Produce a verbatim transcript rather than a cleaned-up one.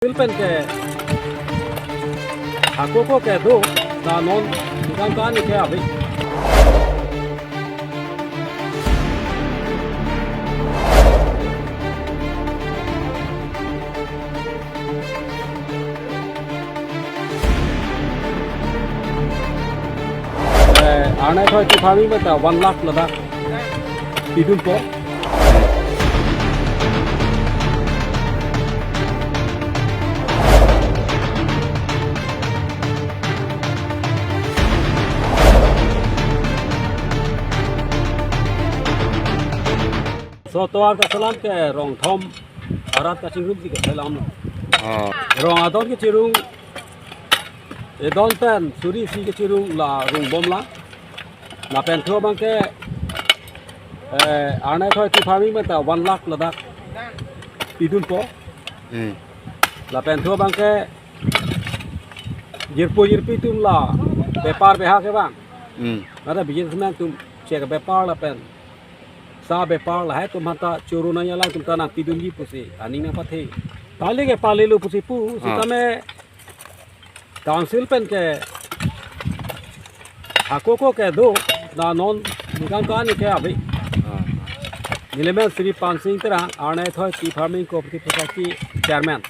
Council pen ke hako ko kedo, la non ningkan kani ke ave. Eh, arnai thoi ti farming beta one lakh ladak pidunpo. So tovar kachelam ke rong thom arat kachingrum ti kachelam lo. Oh. Rong adon kechirung, edon pen suri isi kechirung la rungbom lang. Lapen thu abang ke, eh, arnai thoi ti farming beta one lakh ladak pidunpo. Hmm. Lapen thu abang ke jirpo jirpi atum la bepar beha ke bang. Hmm. Mate businessman atum chek bepar lapen sa bepar lahai atum hanta choro nangji alang atum ta nangpidunji pusi aning nangpathe. Pali ke pali lo pusi pu, ah, sitame council pen ke hako ko kedo, la non ningkan kani ke ave. Ah. Nelimen Shri Pansing Terang, arnai thoi ti farming cooperative society chairman.